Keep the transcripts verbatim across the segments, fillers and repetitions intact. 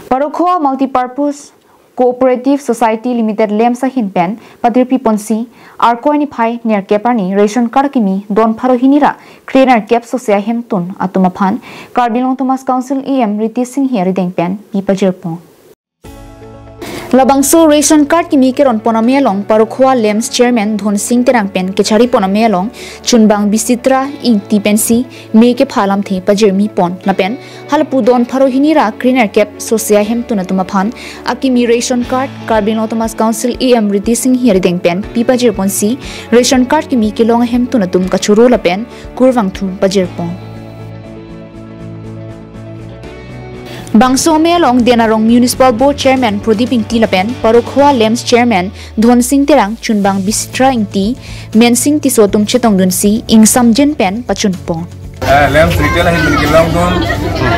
Parokhowa Multipurpose Cooperative Society Limited LAMPS ahin pen padirpi ponsi, Arkoi niphai nerkep arni ration card akimi don pharo hini ra kre nerkep sose ahemtun atum aphan Karbi Anglong Autonomous Council E M Ritesh Enghi arideng pen pi pajirpon. Labangso ration card kimi keron pon amei along Parokhowa LAMPS Chairman Dhonsing Terang pen kechari pon amei along Chunbang Bisitra Ingti pensi me kepha alamthe pajirmi pon lapen halapu don pharo hini ra kre nerkep sose ahemtun atum aphan akimi ration card Karbi Anglong Autonomous Council E M Ritesh Enghi arideng pen pi pajirponsi ration card kimi kelong ahemtun atum kachoro lapen kurvangthu pajirpon. Bangso amei along Den Arong Municipal Board Chairman Prodip Ingti lapen Parokhowa LAMPS Chairman Dhonsing Terang, Chunbang Bisitra Ingti, Mensing Tisso atum chetongdunsi ingsamjin pen pachunpon. Eh, LAMPS retail ahin pen kelongdun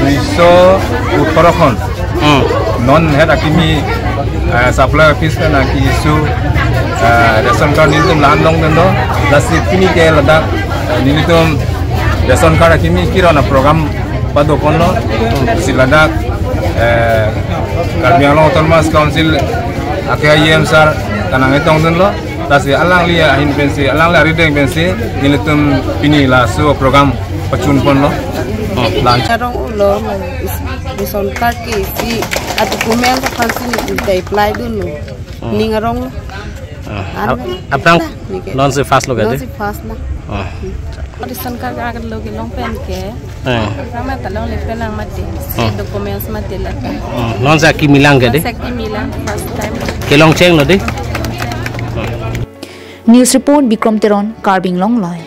duiso upharo khon. Hmm. Non het akimi, eh, supply office pen aki-issue, eh, ration card nelitum la-an longdun do. Lasi pini ke ladak, eh, nelitum ration card akimi keron aprogram padoponlo. Hmm. Si ladak, eh, Karbi Anglong Autonomous Council ake E M sir kanang etongdunlo. Lasi alangli ahin pensi, alangli arideng pensi nelitum pini laso program pachunponlo. Oh. Lunch. Arong ulo, is-, ration card ke isi a document aphansi nelitum apply dunlo. Oh. Ning arong. Ah, ap-, aphrang nike. Non si first lo kade? Non si first na. Oh. Ration card agar lo kelong pen ke. Eh. Rama talong le pelang mati. Hmm. Documents mati lata. Hmm. Non sa kimi lang kade? Non sa kimi lang first time. Kelong chenglo de? News report Bikrom Teron, Karbi Anglong Live.